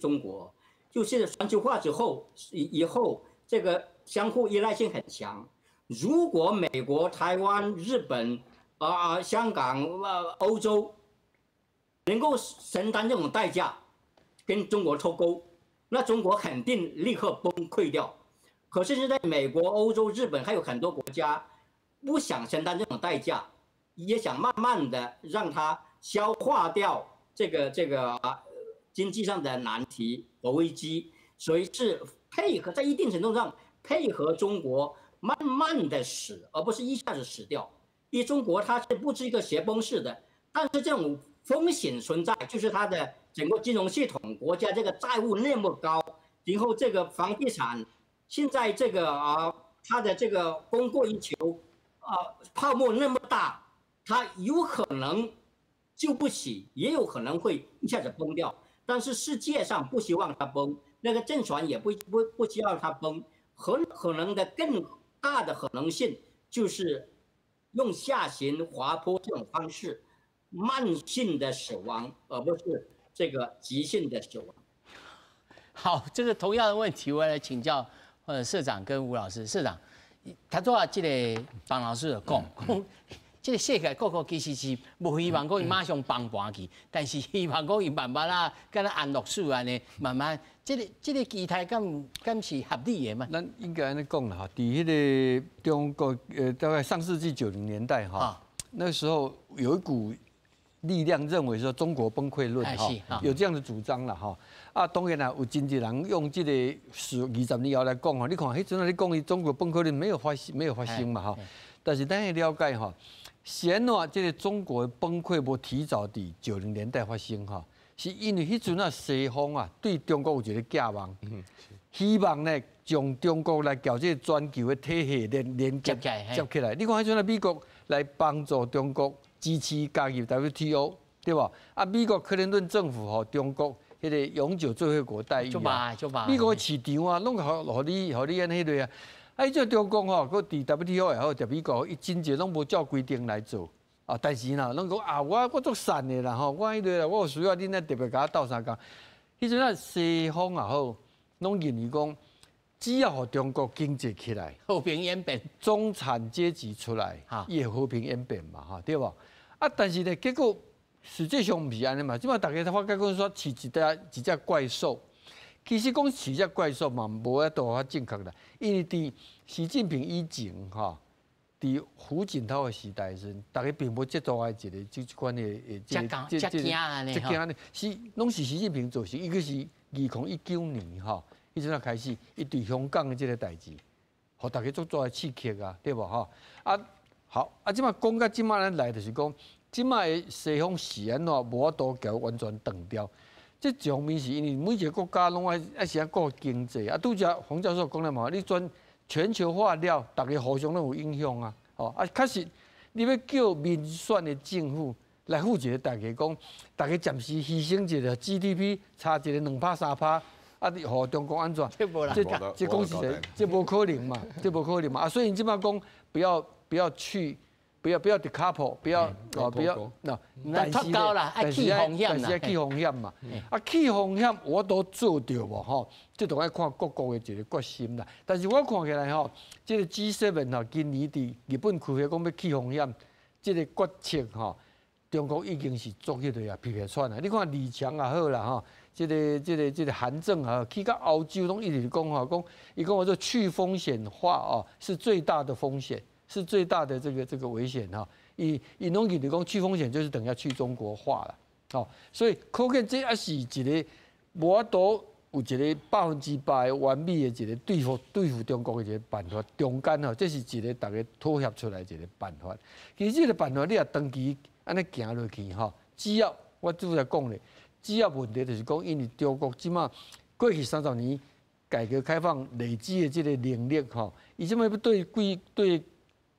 中国，就是全球化之后以后这个相互依赖性很强。如果美国、台湾、日本啊、香港、欧洲能够承担这种代价，跟中国脱钩，那中国肯定立刻崩溃掉。可是现在美国、欧洲、日本还有很多国家不想承担这种代价，也想慢慢的让它消化掉这个经济上的难题和危机，所以是配合在一定程度上配合中国慢慢的死，而不是一下子死掉。因为中国它是不是一个雪崩式的，但是这种风险存在，就是它的整个金融系统、国家这个债务那么高，然后这个房地产现在这个啊，它的这个供过于求啊，泡沫那么大，它有可能救不起，也有可能会一下子崩掉。但是世界上不希望它崩，那个政权也不希望它崩，很可能的更大的可能性就是用下行滑坡这种方式，慢性的死亡，而不是这个急性的死亡。好，这个同样的问题，我来请教社长跟吴老师。社长，他做这个方老师讲，讲这个世界各国其实是無希望講伊馬上崩盤去，但是希望講伊慢慢啊，敢若安樂死按呢，慢慢這個期待敢是合理的嗎？咱應該按呢講啦，佇彼個中國，大概上世紀90年代哈，那时候有一股力量认为说中国崩溃论哈，有这样的主张了哈。啊，當然啦，有真濟人用這個10、20年後來講吼，你看彼陣啊，你講伊中國崩潰論沒有發生，沒有發生嘛哈。但是咱欲了解吼，是按怎這個中國的崩潰無提早佇90年代發生吼，是因為彼陣啊西方啊對中國有一個寄望，希望呢將中國來共這個全球的體系連連接接起來。你看彼陣啊美國來幫助中國支持加入 WTO，對無？啊，美國克林頓政府予中國彼個永久最惠國待遇啊，美國的市場啊，攏予予你予你按彼個啊。啊，彼陣中國吼，閣佇 WTO 也好，佇美國，伊真濟攏無照規定來做啊。但是啦，攏講啊，我足善的啦吼，我彼個啦，我有需要恁來特別共我鬥相共。彼陣啊，西方也好，攏認為講，只要予中國經濟起來，和平演變，中產階級出來，伊會和平演變嘛，吼，對無？啊，但是呢，結果實際上毋是按呢嘛。這擺大家發覺講說飼一隻一隻怪獸，其實講飼隻怪獸嘛，無法度較正確啦。因為佇習近平以前吼，佇胡錦濤的時代時陣，大家並無這大的一個這款的這這這這驚呢，是攏是習近平造成。伊閣是2019年吼，彼陣仔開始，伊對香港的這個代誌，予大家足大的刺激啊，對無吼？啊，好，啊，這擺講到這擺咱來就是講，這擺的西方是按怎無法度共完全斷掉。這一方面是因為每一個國家攏愛愛是按顧經濟啊。拄才馮教授講了嘛，你全全球化了，大家互相攏有影響啊。哦，啊，確實你欲叫民選的政府來負一個代價，講大家暫時犧牲一個 GDP 差一個2趴3趴，啊，你予中國按怎？這這講實在，這無可能嘛，這無可能嘛。啊，所以這擺講不要不要去。不要不要 decouple，不要哦，不要那，但是但是但是愛去風險嘛，啊去風險我都做著無吼，這都愛看各國的一個決心啦。但是我看起來吼，這個 G7 吼，今年佇日本開會講欲去風險，這個決策吼，中國已經是做彼個啊，皮皮喘啊。你看李強也好啦吼，這個韓正啊，去到歐洲攏一直講吼，講伊講我說去風險化哦，是最大的風險。是最大的這個危險哈，伊伊攏認為講去風險就是等於去中國化了，哦，所以可見這也是一個無法度有一個100%完美的一個對付中國的一個辦法，中間吼，這是一個大家妥協出來一個辦法。其實這個辦法你若長期按呢行落去吼，只要我拄才講咧，只要問題就是講，因為中國這馬過去30年改革開放累積的這個能力吼，伊這馬欲對規對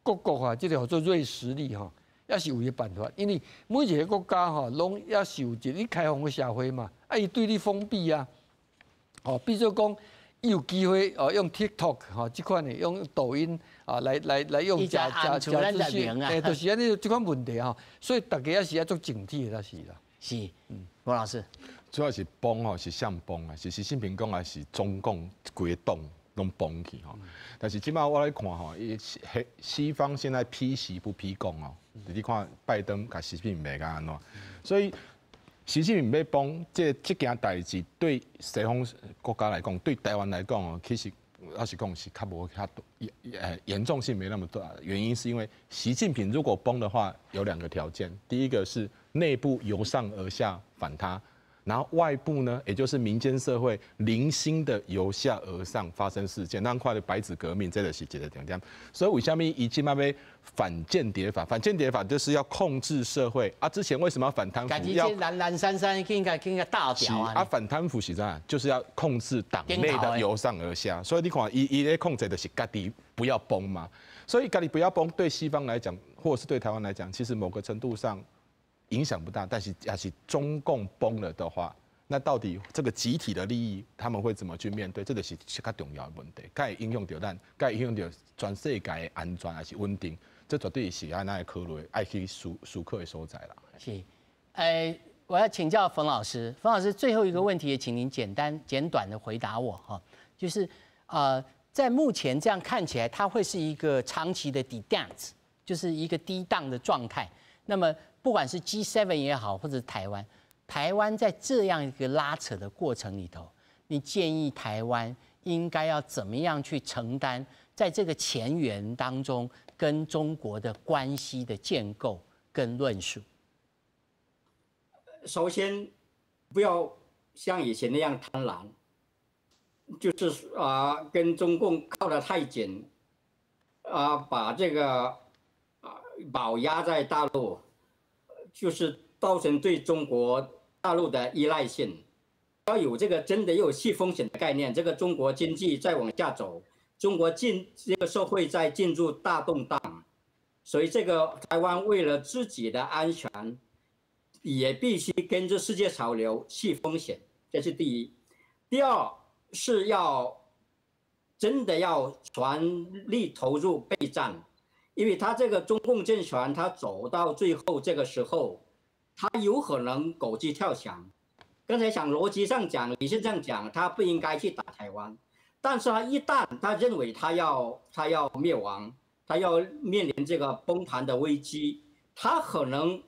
各國啊，這個叫做銳實力吼，也是有伊辦法。因為每一個國家吼，攏也是有一個開放的社會嘛，啊，伊對你封閉啊，哦，比如講，伊有機會哦，用 TikTok 吼，這款的用抖音啊，來用假假假資訊，欸，就是按呢這款問題吼，所以大家也是愛足警惕的，才是啦。是，嗯，郭老師，主要是崩吼，是誰崩啊？是習近平講還是中共規個黨攏崩去吼？但是這擺我來看吼，西方現在批習不批共哦。你看拜登共習近平罵甲按怎，所以習近平欲崩，這件代誌對西方國家來講，對台灣來講哦，其實老實講是較無較嚴重性沒那麼大。原因是因為習近平如果崩的話，有兩個條件，第一個是內部由上而下反他。然後外部呢，也就是民間社會零星的由下而上發生事件，咱看著白紙革命，這個是一個重點。所以為啥物伊這擺欲反間諜法？反間諜法就是要控制社會啊。之前為什麼要反貪腐？要懶懶散散，應該應該大條啊。啊，反貪腐是啥？就是要控制黨內的由上而下。所以你看，伊伊咧控制的是家己不要崩嘛。所以家己不要崩，對西方來講，或者是對台灣來講，其實某個程度上影響不大，但是要是中共崩了的話，那到底這個集體的利益他們會怎麼去面對？這個是較重要的問題，會影響著咱，會影響著全世界的安全還是穩定？這絕對是按呢考慮，愛去思考的所在啦。是，欸，我要請教馮老師，馮老師最後一個問題，也請您簡單簡短的回答我哈，就是在目前這樣看起來，它會是一個長期的低檔，就是一個低檔的狀態。那麼不管是 G7 也好，或者台灣，台灣在這樣一個拉扯的過程裡頭，你建議台灣應該要怎麼樣去承擔在這個區域裡頭的角色？在這個前緣當中跟中國的關係的建構跟論述？首先，不要像以前那樣貪婪，就是啊，跟中共靠得太緊，啊，把這個啊寶壓在大陸，就是造成對中國大陸的依賴性。要有這個真的有去風險的概念，這個中國經濟再往下走，中國進這個社會在進入大動盪，所以這個台灣為了自己的安全，也必須跟着世界潮流去風險，這是第一。第二是要真的要全力投入備戰，因為他這個中共政權，他走到最後這個時候，他有可能狗急跳牆。剛才講邏輯上講，理性上講，他不應該去打台灣，但是他一旦他認為他要滅亡，他要面臨這個崩盤的危機，他可能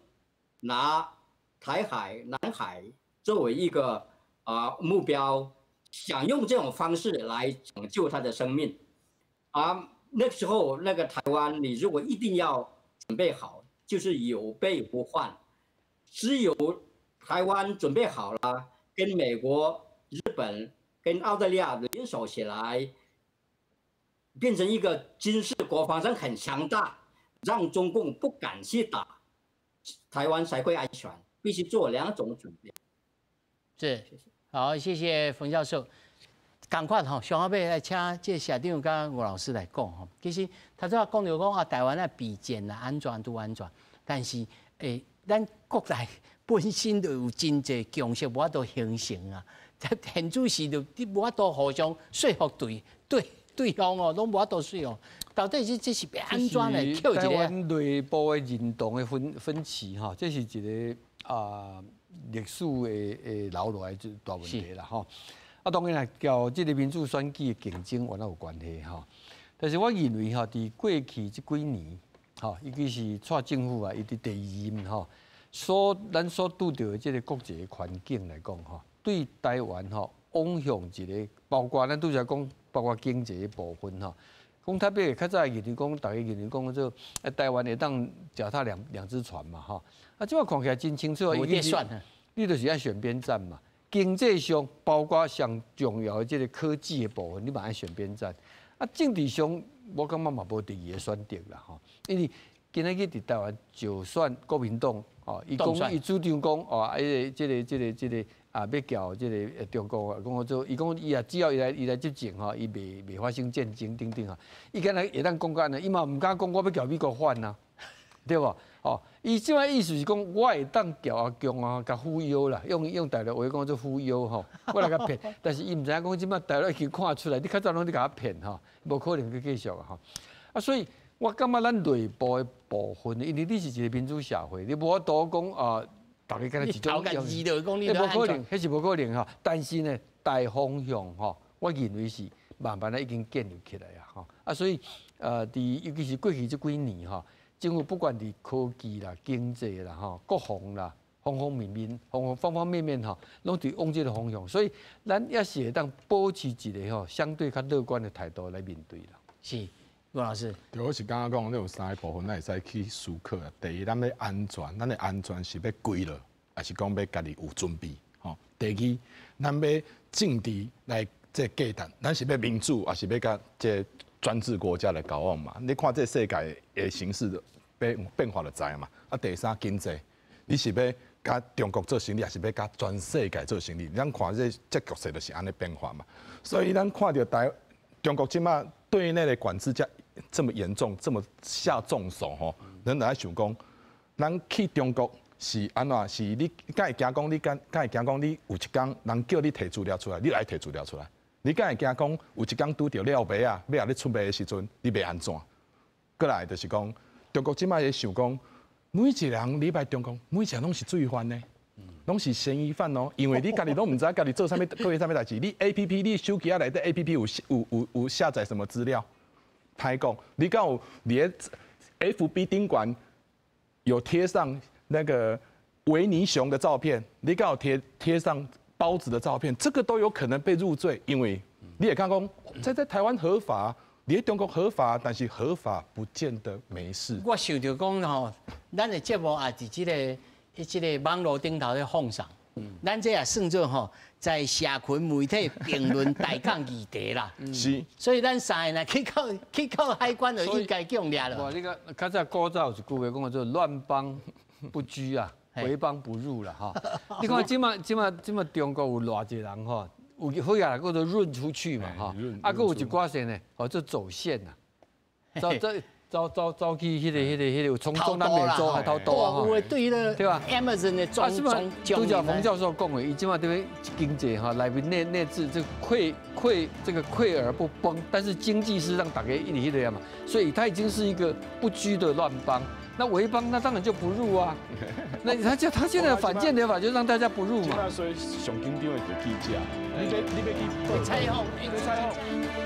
拿台海、南海作為一個目標，想用這種方式來拯救他的生命。啊，那時候那個台灣，你如果一定要準備好，就是有備無患，只有台灣準備好了，跟美國、日本、跟澳大利亞聯手起來，變成一個軍事國防上很強大，讓中共不敢去打台灣才會安全。必須做兩種準備。是，好，謝謝馮教授。仝款吼，上後尾來請這個社長佮吳老師來講吼。其實頭拄仔講著講啊，台灣啊備戰啊，按怎都按怎，但是咱國內本身就有真濟共識，無法度形成啊。現主時就你無法度互相說服對方哦，攏無法度說服。到底是這是欲按怎來扣一個？台灣內部的認同的分歧吼，這是一個歷史的留落來這大問題啦吼。啊，當然啦，佮這個民主選舉的競爭原來有關係吼。但是我認為吼，佇過去這幾年，吼，尤其是蔡政府啊，伊佇第二任吼，咱所拄著的這個國際環境來講吼，對台灣吼往向一個，包括咱拄才講，包括經濟的部分吼。講特別較早認為講，大家認為講做台灣會當腳踏兩隻船嘛吼。啊，這擺看起來真清楚啊，無得選，你就是愛選邊站嘛。經濟上包括上重要的這個科技的部分，你嘛愛選邊站。啊，政治上我感覺嘛無第二個選擇啦吼。因為今仔日佇台灣，就算國民黨哦，伊講伊主張講哦，彼個這個這個這個啊，欲共這個中國講做，伊講伊啊，只要伊來執政吼，伊袂發生戰爭等等吼。伊敢若會當講按呢，伊嘛毋敢講我欲共美國反啊，對無？哦，伊這擺意思是講，我會當共阿共啊，共忽悠啦，用大陸話講做忽悠吼，我來共騙。但是伊毋知影講，這擺大陸已經看出來，你較早攏咧共我騙吼，無可能閣繼續啊吼。啊，所以我感覺咱內部的部分，因為你是一個民主社會，你無法度講啊，逐家敢若一種，無可能，彼是無可能吼。但是呢，大方向吼，我認為是慢慢仔已經建立起來啊吼。啊，所以佇尤其是過去這幾年吼。政府不管佇科技啦、經濟啦、吼國防啦，方方面面、方方面面吼，攏佇往這個方向，所以咱也是會當保持一個吼相對較樂觀的態度來面對啦。是，吳老師。對，我是感覺講，你有三个部分，咱會使去思考啊。第一，咱欲安全，咱的安全是欲歸落，抑是講欲家己有準備？吼。第二，咱欲政治來這個價值，咱是欲民主，抑是欲佮這個專制國家來交往嘛？你看這世界的形勢變化就知嘛。啊，第三經濟，你是欲佮中國做生意，抑是欲佮全世界做生意？咱看這局勢就是按呢變化嘛。所以咱看著中國這擺對內的管制這麼嚴重，這麼下重手吼，咱就愛想講，咱去中國是按怎？是你敢會驚講？你敢會驚講？你有一工人叫你提資料出來，你愛提資料出來？你敢會驚講有一工拄著了白啊，欲予你出賣的時陣，你欲按怎？過來就是講，中國這擺會想講，每一個人入來中國，每一個人攏是罪犯呢，攏是嫌疑犯哦。因為你家己攏毋知家己做啥物，做啥物代誌。你 APP，你手機仔內底 APP 有下載什麼資料？歹講，你敢有佇 FB 頂懸有貼上那個維尼熊的照片？你敢有貼上包子的照片？這個都有可能被入罪，因為你會看講，這在台灣合法，佇咧中國合法，但是合法不見得沒事。我想著講吼，咱的節目也佇這個網路頂頭咧放送，咱這也算做吼，在社群媒體評論大港議題啦。所以咱三个若去到海關就應該叫掠了。哇，你個較早古早有一句話講叫做亂邦不居啊，違邦不入啦哈。你看這馬中國有偌濟人吼，有好啊，叫做潤出去嘛哈。啊，閣有一寡線呢，哦，做走線啊，走走走走走去彼個從中南美洲還偷渡啊，有的對了，對吧？Amazon 的中中杜小馮教授講的，伊這馬對經濟哈內面內置這潰這個潰而不崩，但是經濟是讓大家一直彼個嘛，所以它已經是一個不拘的亂邦。那違邦那當然就不入啊。那他現在反間諜法就讓大家不入嘛。所以上緊張的就是記者，你欲去採訪，採訪。